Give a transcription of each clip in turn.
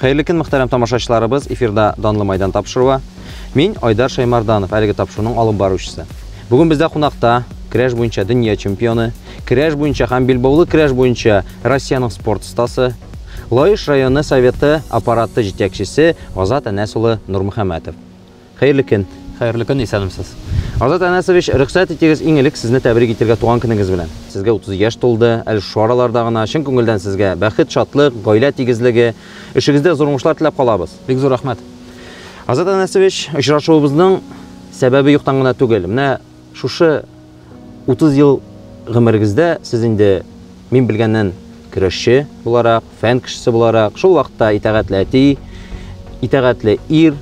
Хәерле көн, мөхтәрәм тамашачыларыбыз! Эфирда Данлы Майдан тапшыруы. Мин Айдар Шаймарданов, әлеге тапшыруның алып баручысы. Бүген бездә кунакта көрәш буенча дөнья чемпионы, көрәш буенча һәм билбаулы көрәш буенча Россиянең спорт остасы, Лаеш районы Советы аппараты җитәкчесе Азат Әнәс улы Нурмөхәммәтов. Хәерле көн. Хәерле көн, исәнмесез. Азат Әнәсович, рөхсәт итегез, иң элек сезне тәбрик итәргә туган көнегез белән. Сезгә 30 яшь тулды, әле шушы араларда гына. Чын күңелдән сезгә бәхет, шатлык, гаилә тигезлеге, эшегездә зур уңышлар теләп калабыз. Бик зур рәхмәт. Азат Әнәсович, очрашуыбызның сәбәбе юктан гына түгел. Менә шушы 30 ел гомерегездә сез инде мин белгәннән көрәшче буларак, фән кешесе буларак, шул вакытта итагатьле әти, итагатьле ир,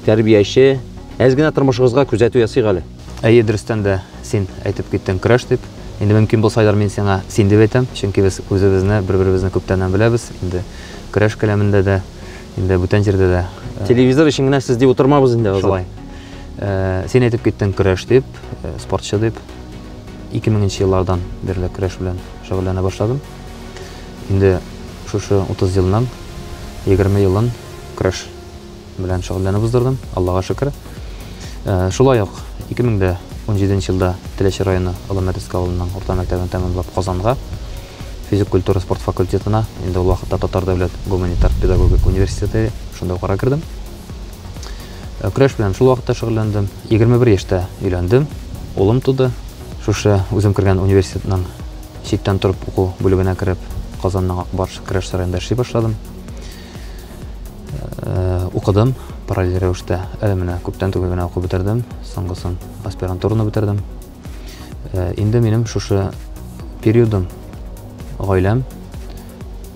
тәрбияче, әз генә тормышыгызга күзәтү ясыйк әле. Әйе, дөрестән дә син әйтеп киттең көрәш дип. Инде мөмкин булса, Айдар, мин сиңа син дип әйтәм, чөнки без үзебезне, бер-беребезне күптәннән беләбез. Инде көрәш келәмендә дә, инде бүтән җирдә дә. Телевизор өчен генә сез дип утырмабыз инде. Шулай. Син әйтеп киттең көрәш дип, спортчы дип. 2000 еллардан бирле көрәш белән шөгыльләнә башладым. Инде шушы 30 елның 20 елын көрәш белән шөгыльләнеп уздырдым, Аллага шөкер. Шулай ук 2017 елда Теләче районы Олы Мәтәскә авылының урта мәктәбен тәмамлап Казанга физик культура спорт факультетына, инде ул вакытта Татар дәүләт гуманитар педагогик университеты, шунда укырга кердем. Көрәш белән шул вакытта шөгыльләндем. 21 яшьтә өйләндем. Улым туды. Шушы үзем кергән университетның читтән торып уку бүлегенә кереп, Казанның Ак Барс көрәш сараенда эшли башладым. Укыдым параллель рәвештә. Әле менә күптән түгел генә укып бетердем. Соңгысын аспирантураны бетердем. Инде минем шушы периодым гаиләм,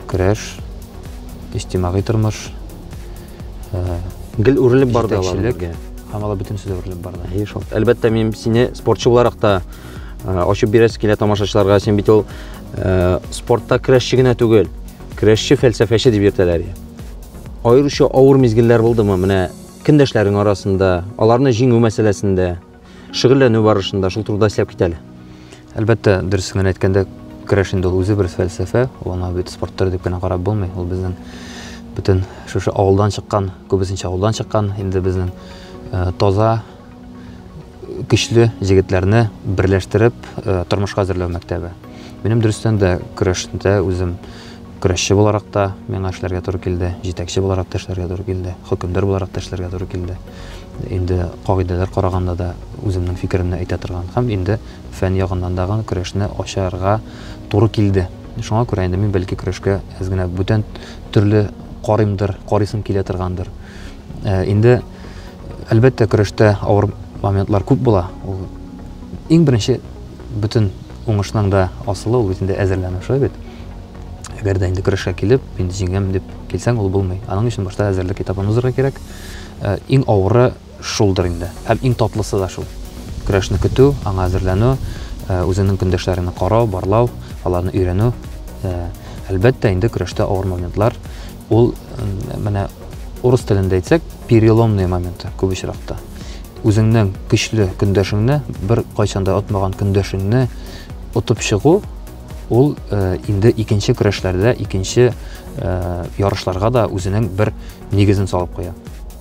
көрәш, иҗтимагый тормыш, гел үрелеп барды алар бергә. Һәм алар бөтенесе дә үрелеп барды. Әйе шул. Әлбәттә, мин сине спортчы буларак та ачып бирәсе килә тамашачыларга. Син бит ул спортта көрәшче генә түгел, көрәшче фәлсәфәче дип йөртәләр. Аеруча авыр мизгелләр булдымы? Менә көндәшләрең арасында, аларны җиңү мәсьәләсендә, шөгыльләнү барышында шул турыда сөйләп кит әле. Әлбәттә, дөресен генә әйткәндә, көрәш инде ул үзе бер фәлсәфә, ул аңа бит спорт төре дип кенә карап булмый. Ул безнең бөтен шушы авылдан чыккан, күбесенчә авылдан чыккан, инде безнең таза, көчле җегетләрне берләштереп, тормышка әзерләү мәктәбе. Минем дөрестән дә көрәштә үзем көрәшче буларак та миңа эшләргә туры килде, җитәкче буларак та эшләргә туры килде, хөкемдар буларак та эшләргә туры килде. Инде кагыйдәләр караганда да үземнең фикеремне әйтә торган һәм инде фән ягыннан дагы көрәшне ачарга туры килде. Шуңа күрә инде мин бәлки көрәшкә әз генә бүтән төрле карыймдыр, карыйсым килә торгандыр. Инде әлбәттә көрәштә авыр моментлар күп була. Ул иң беренче бөтен уңышның да асылы ул бит инде әзерләнү, шулай бит. Әгәр дә инде көрәшкә килеп, инде җиңәм дип килсәң, ул булмый. Аның өчен башта әзерлек этабын узырга кирәк. Иң авыры шулдыр инде. Һәм иң татлысы да шул. Көрәшне көтү, аңа әзерләнү, үзеңнең көндәшләреңне карау, барлау, аларны өйрәнү. Әлбәттә, инде көрәштә авыр моментлар. Ул менә урыс телендә әйтсәк, переломные моменты күп очракта. Үзеңнең көчле көндәшеңне, бер кайчан да отмаган көндәшеңне отып чыгу, ул инде икенче көрәшләрдә, икенче ярышларга да үзенең бер нигезен салып куя.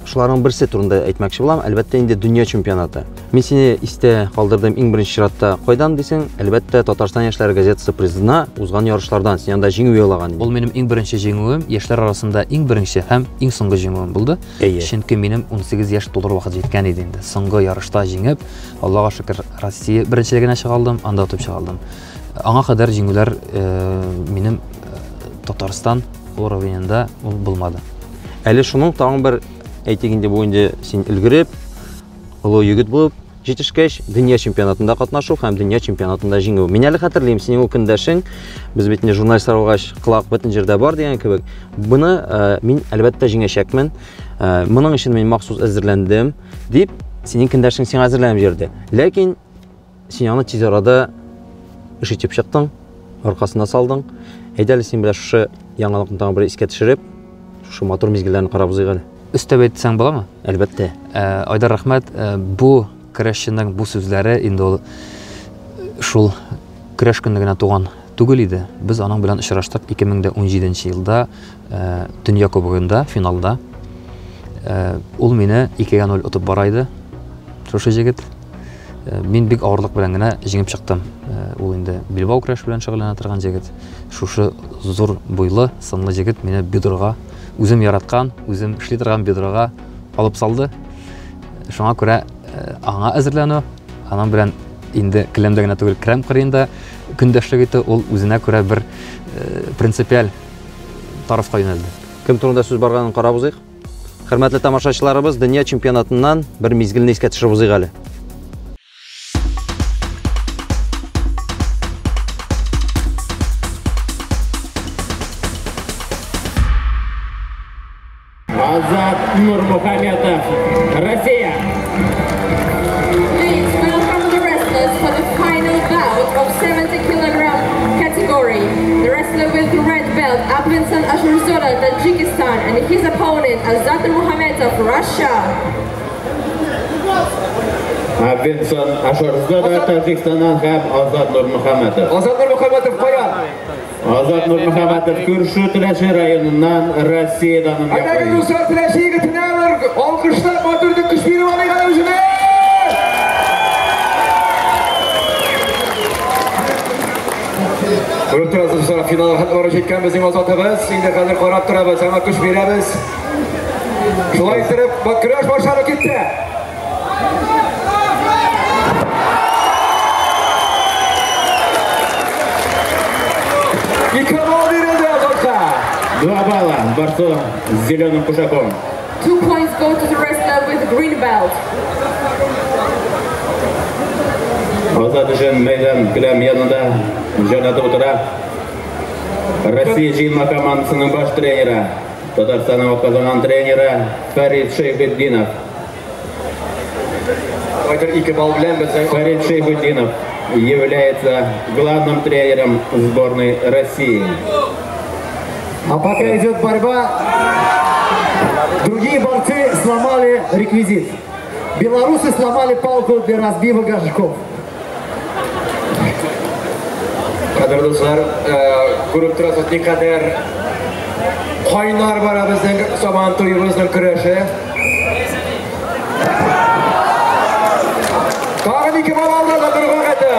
Шуларның берсе турында әйтмәкче булам, әлбәттә инде дөнья чемпионаты. Мин сине истә калдырдым иң беренче чиратта. Кайдан дисең? Әлбәттә, Татарстан яшьләре газетасы призына узган ярышлардан. Син анда җиңү яулаган идең. Ул минем иң беренче җиңүем, яшьләр арасында иң беренче һәм иң соңгы җиңүем булды. Әйе. Чөнки минем 18 яшь тулыр вакыт җиткән иде инде. Соңгы ярышта җиңеп, Аллага шөкер, Россия беренчелегенә чыга алдым, анда отып чыга алдым. Аңа кадәр җиңүләр минем Татарстан уровененда ул булмады. Әле шуның тагын бер әйтик инде, бу инде син өлгереп, олы егет булып җитешкәч, дөнья чемпионатында катнашу һәм дөнья чемпионатында җиңү. Мин әле хәтерлим, синең ул көндәшең, без бит инде журналистлар булгач, колак бөтен җирдә бар дигән кебек. Буны мин әлбәттә җиңәчәкмен. Моның өчен мин махсус әзерләндем дип, синең көндәшең сиңа әзерләнеп йөрде. Ләкин син аны тиз арада эш итеп чыктың, аркасына салдың. Әйдә әле син белән шушы яңалыкны тагын бер искә төшереп, шушы матур мизгелләрне карап узыйк әле. Өстәп әйтсәң буламы? Әлбәттә. Айдар, рәхмәт. Бу көрәшченең бу сүзләре инде ул шул көрәш көне генә туган түгел иде. Без аның белән очраштык 2017 елда Дөнья кубогында, финалда. Ул мине 2-0 отып бара иде. Шушы җегет. Мин бик авырлык белән генә җиңеп чыктым. Ул инде билбау көрәш белән шөгыльләнә торган җегет. Шушы зур буйлы, сынлы җегет мине бедрога, үзем яраткан, үзем эшли торган бедрога алып салды. Шуңа күрә аңа әзерләнү, аның белән инде келәмдә генә түгел, крем кырыенда көндәшлек итү, ул үзенә күрә бер принципиаль тарафка юнәлде. Кем турында сүз барганын карап узыйк. Хөрмәтле тамашачыларыбыз, дөнья чемпионатыннан бер мизгелне искә төшереп узыйк әле. Азат Нурмухаметов, Россия. Please welcome the wrestlers for the final bout of 70 kilogram category. The wrestler with the red belt, Abvinson Ashurzoda, Tajikistan, and his opponent, Azat Nurmukhametov, Russia. Абвинсон Ашурзода Таҗикстаннан һәм Азат Нурмухаметов. Азат Нурмухаметов каян? Азат Нурмухаметов күрше Теләче районыннан, Россиядән. Әйдәгез, дуслар, Теләче егетенә бер алкышлап, матур итеп көч биреп алыйк әле үзенә. Күреп торасыз, дуслар, финалга хәтле барып җиткән безнең Азатыбыз. Инде хәзер карап торабыз, аңа көч бирәбез. Шулай итеп, көрәш башланып китте. Ике балл бирелде Азатка. 2 балла борцу с зеленым кушаком. 2 points go to the wrestler with green belt. Азат өчен мәйдан келәм янында җанатып утыра Россия җыелма командасының баш тренеры, Татарстанның атказанган тренеры Фәрит Шәйхетдинов. Хәзер 2 балл белән безнең Фәрит Шәйхетдинов является главным тренером сборной России. А пока идет борьба, другие борцы сломали реквизит. Белорусы сломали палку для разбива горшков. Кадерле дуслар, күреп торасыз, никадәр кайнар бара безнең Сабан туебызның көрәше. Тагын 2 балл алды Нурмухаметов.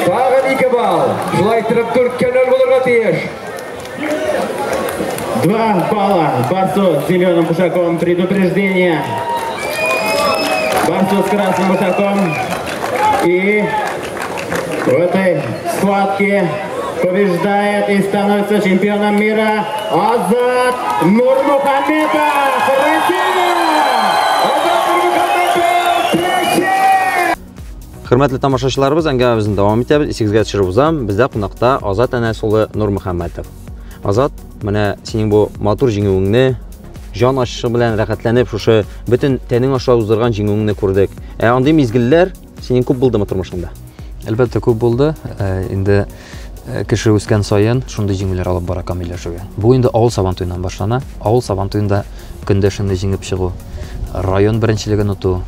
Тагын 2 балл. Шулай итеп 4-0 булырга тиеш. 2 балла борцу с зеленым кушаком. Предупреждение. Борцу с красным кушаком. И в этой схватке побеждает и становится чемпионом мира Азат Нурмухаметов. Россия! Азат Нурмухаметов! Теләче! Хөрмәтле тамашачыларыбыз, әңгәмәбезне дәвам итәбез. Исегезгә төшереп узам, бездә кунакта Азат Әнәс улы Нурмухаметов. Азат, менә синең бу матур җиңүеңне, җан ачышы белән рәхәтләнеп, шушы бөтен тәнең аша уздырган җиңүеңне күрдек. Ә андый мизгелләр синең күп булдымы тормышыңда? Әлбәттә, күп булды. Инде кеше үскән саен шундый җиңүләр алып бара камилләшүгә. Бу инде авыл Сабан туеннан башлана. Авыл Сабан туенда көндәшеңне җиңеп чыгу, район беренчелеген оту,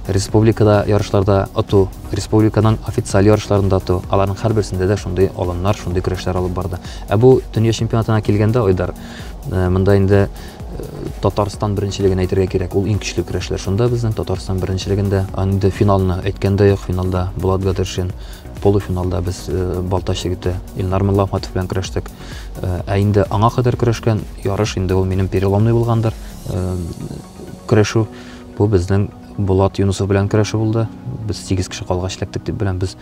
республикада ярышларда оту, республиканың официаль ярышларында оту, аларның һәрберсендә дә шундый алымнар, шундый көрәшләр алып барды. Ә бу дөнья чемпионатына килгәндә, Айдар, монда инде Татарстан беренчелеген әйтергә кирәк. Ул иң көчле көрәшләр шунда безнең Татарстан беренчелегендә. Инде финалны әйткәндә юк, финалда Булат Гадершин, полуфиналда без Балтач егете Илнар Муллахматов белән көрәштек. Ә инде аңа кадәр көрәшкән ярыш инде ул минем переломный булгандыр. Көрәшү бу безнең Булат Юнусов белән көрәшү булды. Без 8 кеше калгач эләктек дип беләм. Без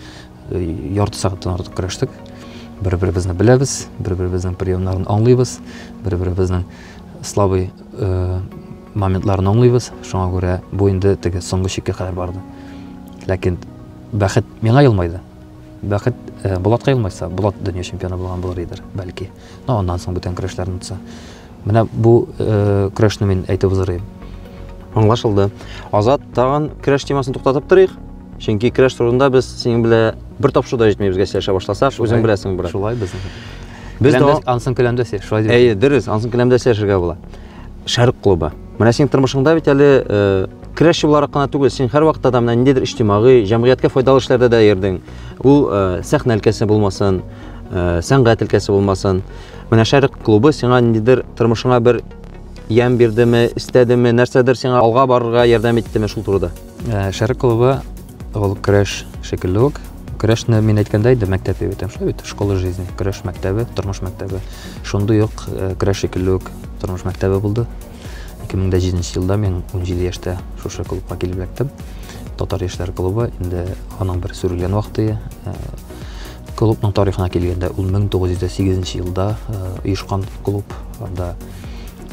ярты сәгатьтән артык көрәштек. Бер-беребезне беләбез, бер-беребезнең приемнарын аңлыйбыз, бер-беребезнең слабый моментларын аңлыйбыз. Шуңа күрә бу инде теге соңгы чиккә кадәр барды. Ләкин бәхет миңа елмайды. Бәхет Булатка елмайса, Булат дөнья чемпионы булган булыр иде, бәлки. Но аннан соң бүтән көрәшләрне отса. Менә бу көрәшне мин әйтеп узырыйм. Аңлашылды. Азат, тагын көрәш темасын туктатып торыйк. Чөнки көрәш турында без синең белән бер тапшыру да җитми безгә сөйләшә башласак, үзең беләсең, брат. Шулай безнең. Без Келәмдә ансын келәмдә сөйләш, шулай дип. Әйе, дөрес, ансын келәмдә сөйләшергә була. Шәрык клубы. Менә синең тормышыңда бит әле көрәшче буларак кына түгел, син һәрвакытта да менә ниндидер иҗтимагый, җәмгыятькә файдалы эшләрдә дә йөрдең. Ул сәхнә өлкәсе булмасын, сәнгать өлкәсе булмасын. Менә Шәрык клубы сиңа ниндидер тормышыңа бер ямь бирдеме, өстәдеме, нәрсәдер сиңа алга барырга ярдәм иттеме шул турыда? Шәрык клубы ул көрәш шикелле үк. Көрәшне мин әйткәндә инде мәктәп дип әйтәм, шулай бит, школа жизни, көрәш мәктәбе, тормыш мәктәбе. Шундый ук көрәш шикелле үк тормыш мәктәбе булды. 2007 елда мин 17 яшьтә шушы клубка килеп эләктем. Татар яшьләр клубы, инде аның бер сүрелгән вакыты. Клубның тарихына килгәндә, ул 1908 елда оешкан клуб. Анда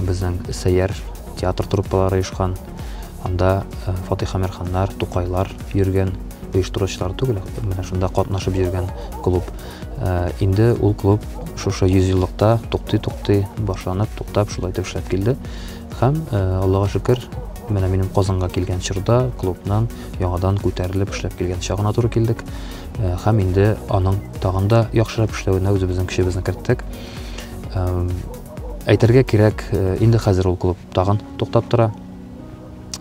безнең Сәйяр театр труппалары оешкан. Анда Фатих Әмирханнар, Тукайлар йөргән, оештыручылар түгел, менә шунда катнашып йөргән клуб. Инде ул клуб шушы 100 еллыкта туктый-туктый башланып, туктап шулай итеп эшләп килде. Һәм Аллага шөкер, менә минем Казанга килгән чорда клубның яңадан күтәрелеп эшләп килгән чагына туры килдек. Һәм инде аның тагын да яхшырак эшләвенә үзебезнең көчебезне керттек. Әйтергә кирәк, инде хәзер ул клуб тагын туктап тора.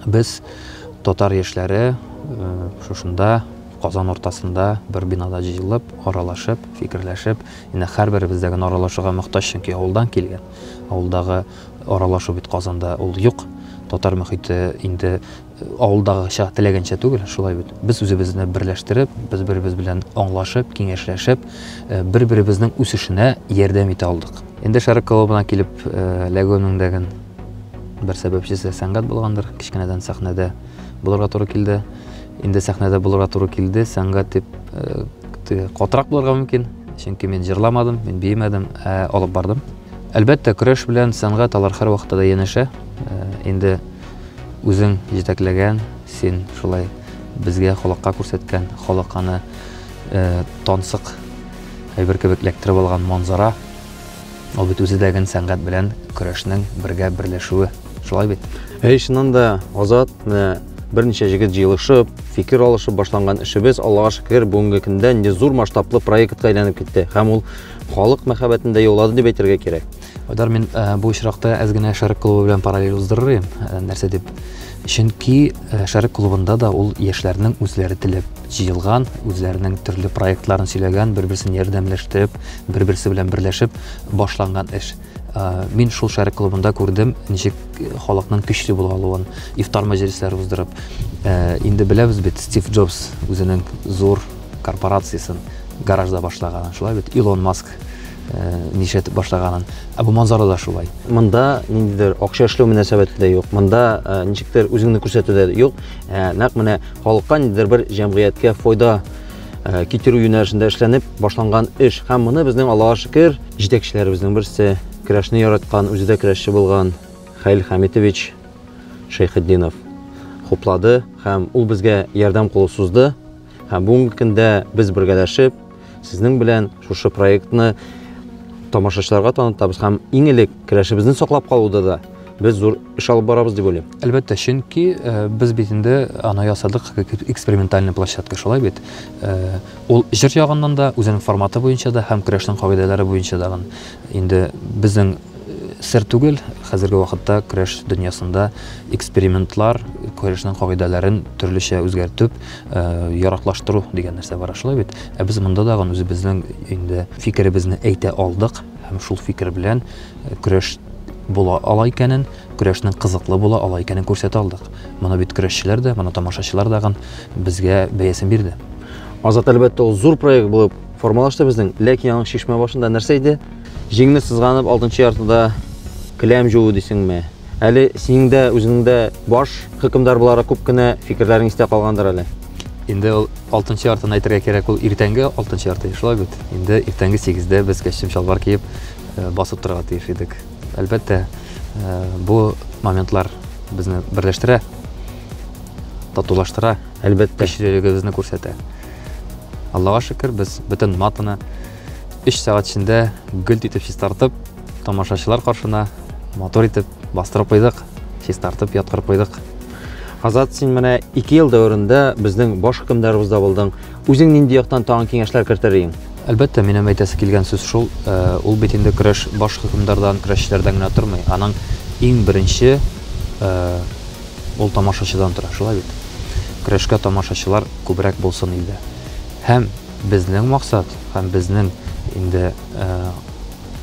Без татар яшьләре шушында Казан уртасында бер бинада җыелып, аралашып, фикерләшеп, инде һәрберебездә генә аралашуга мохтаҗ, чөнки авылдан килгән. Авылдагы аралашу бит Казанда ул юк. Татар мөхите инде авылдагыча теләгәнчә түгел, шулай бит. Без үзебезне берләштереп, без бер-беребез белән аңлашып, киңәшләшеп, бер-беребезнең үсешенә ярдәм итә алдык. Инде Шәрык клубына килеп эләгүнең дә бер сәбәпчесе сәнгать булгандыр. Кечкенәдән сәхнәдә булырга туры килде. Инде сәхнәдә булырга туры килде, сәнгать дип катырак булырга мөмкин. Чөнки мин җырламадым, мин биемәдем, ә алып бардым. Әлбәттә, көрәш белән сәнгать алар һәрвакытта да янәшә. Инде үзең җитәкләгән, син шулай безгә, халыкка күрсәткән, халык аны тансык әйбер кебек эләктереп алган манзара. Ул бит үзе дә ген сәнгать белән көрәшнең бергә берләшүе. Шулай бит? Әй, чыннан да, Азат, менә берничә җегет җыелышып, фикер алышып башланган эшебез, Аллага шөкер, бүгенге көндә инде зур масштаблы проектка әйләнеп китте. Һәм ул халык мәхәббәтен дә яулады дип әйтергә кирәк. Айдар, мин бу очракта әз генә Шәрык клубы белән параллель уздырыр идем. Нәрсә дип? Чөнки Шәрык клубында да ул яшьләрнең үзләре теләп җыелган, үзләренең төрле проектларын сөйләгән, бер-берсен ярдәмләштереп, бер-берсе белән берләшеп башланган эш. Мин шул Шәрык клубында күрдем, ничек халыкның көчле була алуын, ифтар мәҗлесләре уздырып. Инде беләбез бит, Стив Джобс үзенең зур корпорациясен гаражда башлаганын, шулай бит, Илон Маск нишләтеп башлаганын. Ә бу манзара да шулай. Монда ниндидер акча эшләү мөнәсәбәте дә юк, монда ничектер үзеңне күрсәтү дә юк. Нәкъ менә халыкка ниндидер бер җәмгыятькә файда китерү юнәлешендә эшләнеп башланган эш. Һәм моны безнең, Аллага шөкер, җитәкчеләребезнең берсе, көрәшне яраткан, үзе дә көрәшче булган Хәйл Хәмитович Шәйхетдинов хуплады һәм ул безгә ярдәм кулы сузды. Һәм бүгенге көндә без бергәләшеп, сезнең белән шушы проектны тамашачыларга танытабыз һәм иң элек көрәшебезне саклап калуда да без зур эш алып барабыз дип уйлыйм. Әлбәттә, чөнки без бит инде аны ясадык как экспериментальный площадка, шулай бит. Ул җыр ягыннан да, үзенең форматы буенча да һәм көрәшнең кагыйдәләре буенча да инде безнең сер түгел, хәзерге вакытта көрәш дөньясында экспериментлар, көрәшнең кагыйдәләрен төрлечә үзгәртеп, яраклаштыру дигән нәрсә бар, шулай бит. Ә без монда да үзебезнең инде фикеребезне әйтә алдык һәм шул фикер белән көрәш була ала икәнен, көрәшнең кызыклы була ала икәнен күрсәтә алдык. Моны бит көрәшчеләр дә, моны тамашачылар да безгә бәясен бирде. Азат, әлбәттә, ул зур проект булып формалашты безнең, ләкин аның чишмә башында нәрсә иде? Җиңне сызганып алтынчы яртыда келәм җуу дисеңме? Әле синең дә үзеңнең дә баш хөкемдар буларак күп кенә фикерләрең истә калгандыр әле. Инде ул алтынчы яртыны әйтергә кирәк, ул иртәнге алтынчы ярты, шулай бит. Инде иртәнге 8-дә без костюм чалбар киеп басып торырга тиеш идек. Әлбәттә, бу моментлар безне берләштерә, татулаштыра, әлбәттә, көчлелегебезне күрсәтә. Аллага шөкер, без бөтен матаны 3 сәгать эчендә гөлт итеп чистартып, тамашачылар каршына матур итеп бастырып куйдык, чистартып яткырып куйдык. Азат, син менә 2 ел дәверендә безнең баш хөкемдарыбызда булдың. Үзең нинди яктан тагын киңәшләр кертер идең? Әлбәттә, минем әйтәсе килгән сүз шул, ул бит инде көрәш баш хөкемдардан, көрәшчеләрдән генә тормый. Аның иң беренче ул тамашачыдан тора, шулай бит. Көрәшкә тамашачылар күбрәк булсын илдә. Һәм безнең максат, һәм безнең инде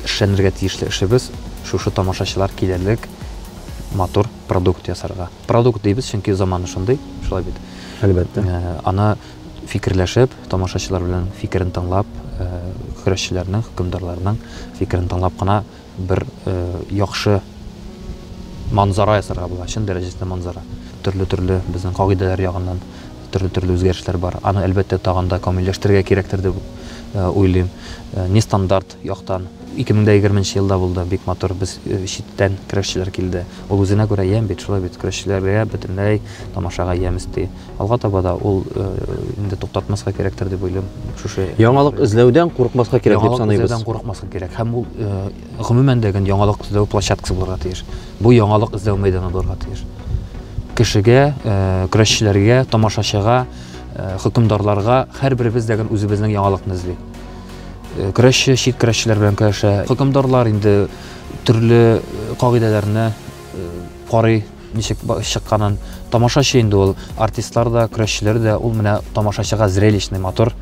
эшләнергә тиешле эшебез шушы тамашачылар килерлек матур продукт ясарга. Продукт дибез, чөнки заманы шундый, шулай бит. Әлбәттә. Аны фикерләшеп, тамашачылар белән фикерен тыңлап, көрәшчеләрнең, хөкемдарларның фикерен тыңлап кына бер яхшы манзара ясарга була, чын дәрәҗәсендә манзара. Төрле-төрле безнең кагыйдәләр ягыннан төрле-төрле үзгәрешләр бар. Аны әлбәттә тагын да камилләштерергә кирәктер дип уйлыйм. Нестандарт яктан 2020 елда булды, бик матур, без читтән көрәшчеләр килде. Ул үзенә күрә ямь бит, шулай бит, көрәшчеләргә бөтенләй тамашага ямь өсти. Алга таба да ул инде туктатмаска кирәктер дип уйлыйм. Шушы яңалык эзләүдән курыкмаска кирәк дип саныйбыз. Яңалык эзләүдән курыкмаска кирәк. Һәм ул гомумән дә яңалык эзләү площадкасы булырга тиеш. Бу яңалык эзләү мәйданы булырга тиеш. Кешегә, көрәшчеләргә, тамашачыга, хөкемдарларга һәрберебез дә үзебезнең яңалыкны эзли. Көрәшче чит көрәшчеләр белән көрәшә. Хөкемдарлар инде төрле кагыйдәләрне карый, ничек чыкканын. Тамашачы инде ул артистлар да, көрәшчеләр дә, ул менә тамашачыга зрелищный, матур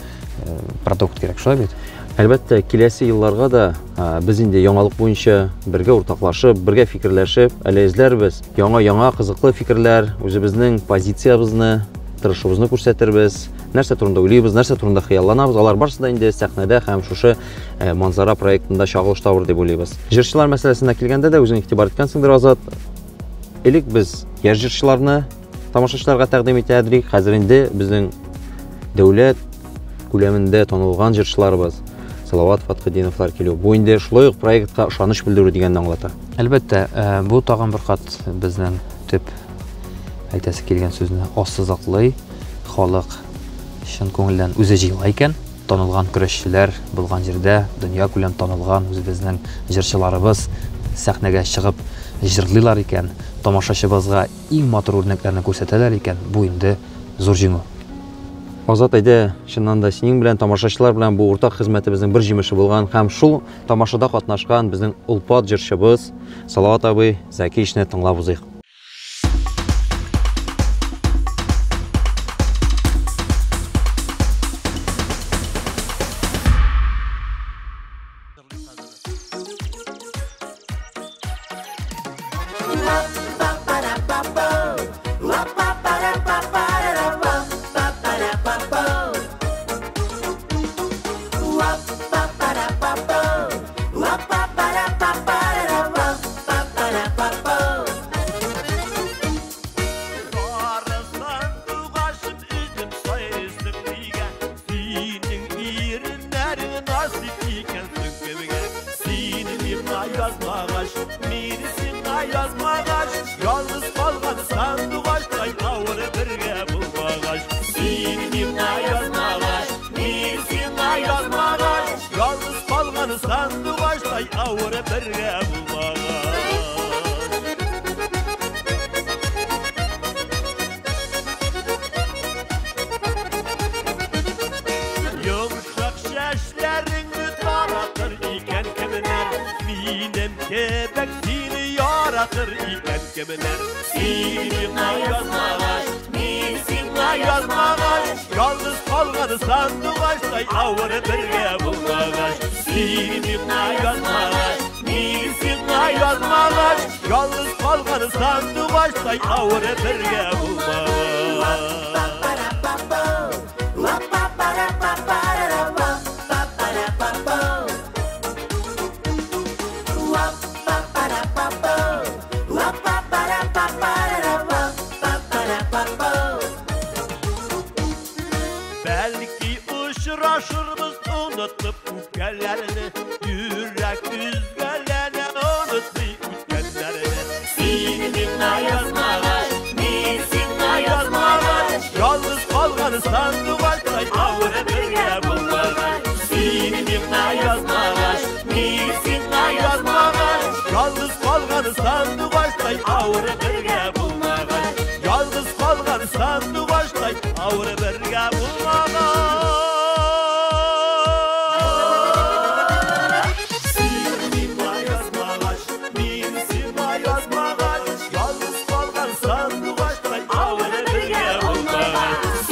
продукт кирәк, шулай бит? Әлбәттә, киләсе елларга да без инде яңалык буенча бергә уртаклашып, бергә фикерләшеп, әле эзләрбез. Яңа-яңа кызыклы фикерләр, үзебезнең позициябезне, тырышуыбызны күрсәтербез. Нәрсә турында уйлыйбыз, нәрсә турында хыялланабыз, алар барысы да инде сәхнәдә һәм шушы манзара проектында чагылыш табыр дип уйлыйбыз. Җырчылар мәсьәләсенә килгәндә дә үзең игътибар иткәнсеңдер, Азат. Элек без яшь җырчыларны тамашачыларга тәкъдим итә идек, хәзер инде безнең дәүләт күләмендә танылган җырчыларыбыз Салават Фатхетдиновлар килү. Бу инде шулай ук проектка ышаныч белдерү дигәнне аңлата. Әлбәттә, бу тагын бер кат безнең төп әйтәсе килгән сүзне ассызыклый. Халык чын күңелдән үзе җыела икән. Танылган көрәшчеләр булган җирдә, дөнья күләм танылган үзебезнең җырчыларыбыз сәхнәгә чыгып җырлыйлар икән, тамашачыбызга иң матур үрнәкләрне күрсәтәләр икән, бу инде зур җиңү. Азат, әйдә, чыннан да синең белән, тамашачылар белән бу уртак хезмәтебезнең бер җимеше булган һәм шул тамашада катнашкан безнең олпат җырчыбыз Салават абый Зәкиевичны тыңлап узыйк.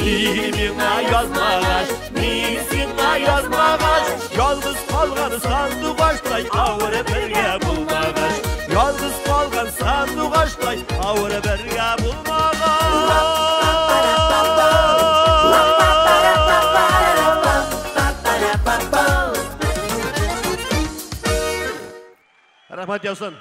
Ни миңа язмагач, ни сиңа язмагач, ялгыз калган сандугачтай авыр бергә булмагач, ялгыз калган сандугачтай авыр бергә булмагач. Рәхмәт яусын.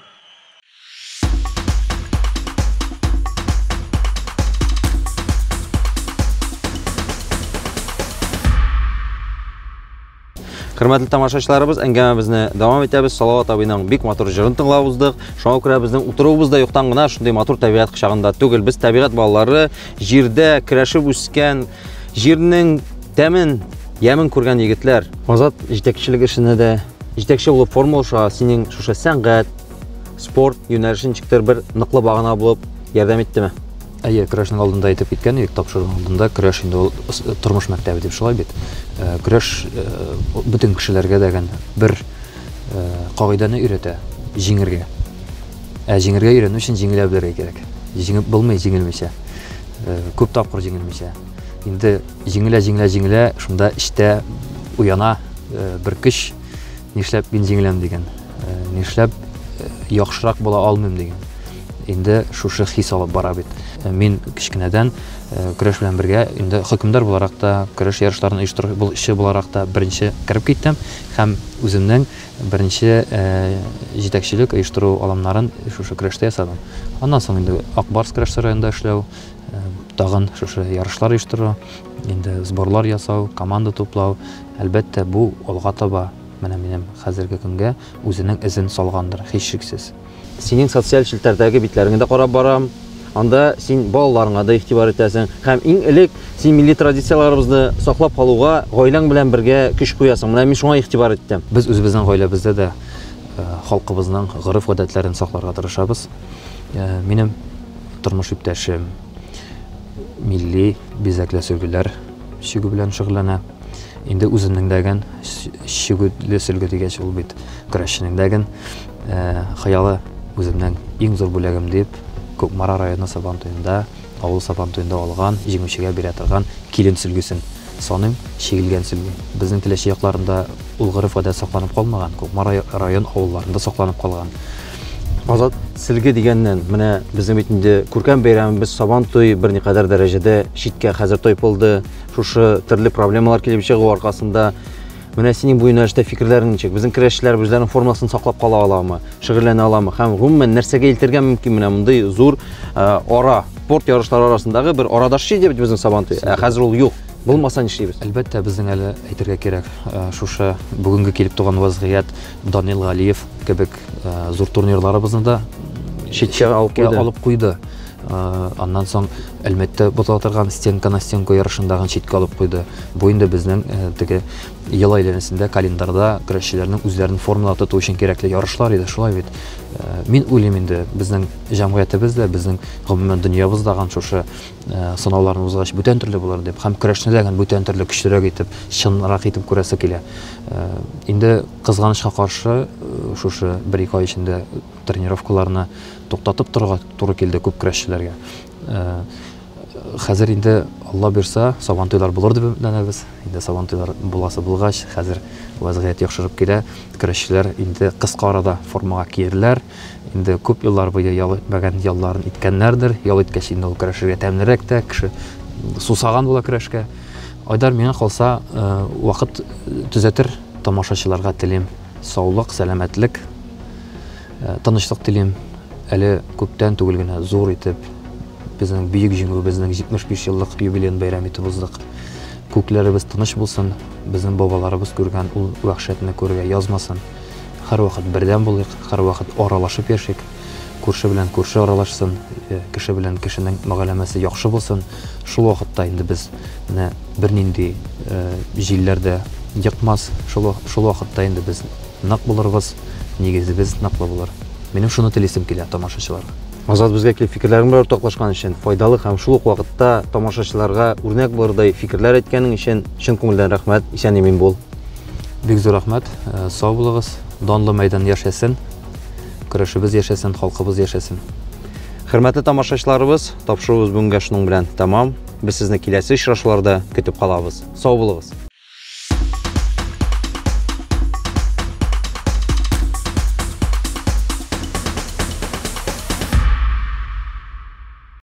Хөрмәтле тамашачыларыбыз, әңгәмәбезне дәвам итәбез. Салават абыйның бик матур җырын тыңлап уздык. Шуңа күрә безнең утыруыбыз да юктан гына шундый матур табигать кочагында түгел. Без табигать балалары, җирдә көрәшеп үскән, җирнең тәмен, ямен күргән егетләр. Азат, җитәкчелек эшенә дә җитәкче булып формалаша, синең шушы сәнгать, спорт юнәлешен ничектер бер ныклы багана булып ярдәм иттеме? Әйе, көрәшнең алдында әйтеп киткән идек, тапшыруның алдында көрәш инде ул тормыш мәктәбе дип шулай бит. Көрәш бөтен кешеләргә дәгән бер кагыйдәне өйрәтә, җиңергә. Ә җиңергә өйрәнү өчен җиңелә белергә кирәк. Җиңеп булмый җиңелмичә. Күп тапкыр җиңелмичә. Инде җиңелә, җиңелә, җиңелә, шунда эчтә уяна бер көч, нишләп мин җиңеләм дигән, нишләп яхшырак була алмыйм дигән. Инде шушы хис алып бара бит. Мин кечкенәдән көрәш белән бергә инде хөкемдар буларак та, көрәш ярышларын оештыручы буларак та беренче кереп киттем һәм үземнең беренче җитәкчелек оештыру алымнарын шушы көрәштә ясадым. Аннан соң инде Ак Барс көрәш сараенда эшләү, тагын шушы ярышлар оештыру, инде сборлар ясау, команда туплау, әлбәттә, бу алга таба менә минем хәзерге көнгә үзенең эзен салгандыр, һичшиксез. Синең социаль челтәрдәге битләреңә дә карап барам. Анда син балаларыңа да игътибар итәсең. Һәм иң элек син милли традицияләребезне саклап калуга гаиләң белән бергә көч куясың. Менә мин шуңа игътибар иттем. Без үзебезнең гаиләбездә дә халкыбызның гореф-гадәтләрен сакларга тырышабыз. Минем тормыш иптәшем милли бизәкле сөлгеләр чигү белән шөгыльләнә. Инде үземнең дәген чигүле сөлге дигәч, ул бит көрәшченең дәген хыялы үземнең иң зур бүләгем дип Кукмара районы Сабантуенда, авыл Сабантуенда алган, җиңүчегә бирә торган килен сөлгесен саныйм, чигелгән сөлге. Безнең Теләче якларында ул гореф-гадәт сакланып калмаган, Кукмара район авылларында сакланып калган. Азат, сөлге дигәннән, менә безнең бит инде күркәм бәйрәмебез Сабантуй берникадәр дәрәҗәдә читкә хәзер тайпылды. Шушы төрле проблемалар килеп чыгу аркасында менә синең бу юнәлештә фикерләрең ничек? Безнең көрәшчеләр үзләренең формасын саклап кала аламы, шөгыльләнә аламы? Һәм гомумән нәрсәгә илтергә мөмкин менә мондый зур ара, спорт ярышлары арасындагы бер арадашчы дип безнең Сабантуй. Ә хәзер ул юк. Булмаса нишлибез? Әлбәттә, безнең әле әйтергә кирәк, шушы бүгенге килеп туган вазгыять Данил Галиев кебек зур турнирларыбызны да читкә алып куйды. Алып куйды. Аннан соң әлмәттә бутала торган стенка на стенку ярышындагы читкә алып куйды. Бу инде безнең теге ел әйләнәсендә календарда көрәшчеләрнең үзләрен формада тоту өчен кирәкле ярышлар иде, шулай бит. Мин уйлыйм инде, безнең җәмгыятебез дә, безнең гомумән дөньябыз да шушы сынауларны узгач бүтән төрле булыр дип, һәм көрәшне дә бүтән төрле көчлерәк итеп, чынрак итеп күрәсе килә. Инде кызганычка каршы, шушы бер-ике ай эчендә тренировкаларны туктатып торырга туры килде күп көрәшчеләргә. Хәзер инде Алла бирсә, Сабантуйлар булыр дип өметләнәбез. Инде Сабантуйлар буласы булгач, хәзер вазгыять яхшырып килә. Көрәшчеләр инде кыска арада формага киерләр. Инде күп еллар буе ял итмәгән ялларын иткәннәрдер. Ял иткәч инде ул көрәшергә тәмлерәк тә, кеше сусаган була көрәшкә. Айдар, миңа калса, вакыт төзәтер. Тамашачыларга телим саулык, сәламәтлек, тынычлык телим. Әле күптән түгел генә зур итеп безнең бөек җиңүебезнең 75 еллык юбилеен бәйрәм итеп уздык. Күкләребез тыныч булсын, безнең бабаларыбыз күргән ул вәхшәтне күрергә язмасын. Һәрвакыт бердәм булыйк, һәрвакыт аралашып яшик. Күрше белән күрше аралашсын, кеше белән кешенең мөгаләмәсе яхшы булсын. Шул вакытта инде без менә бернинди җилләр дә йыкмас. Шул вакытта инде без нык булырбыз, нигезебез ныклы булыр. Минем шуны телисем килә тамашачыларга. Азат, безгә килеп фикерләрең белән уртаклашкан өчен, файдалы һәм шул ук вакытта тамашачыларга үрнәк булырдай фикерләр әйткәнең өчен чын күңелдән рәхмәт. Исән-имин бул. Бик зур рәхмәт. Сау булыгыз. Данлы мәйдан яшәсен. Көрәшебез яшәсен, халкыбыз яшәсен. Хөрмәтле тамашачыларыбыз, тапшыруыбыз бүгенгә шуның белән тәмам. Без сезне киләсе очрашуларда көтеп калабыз. Сау булыгыз!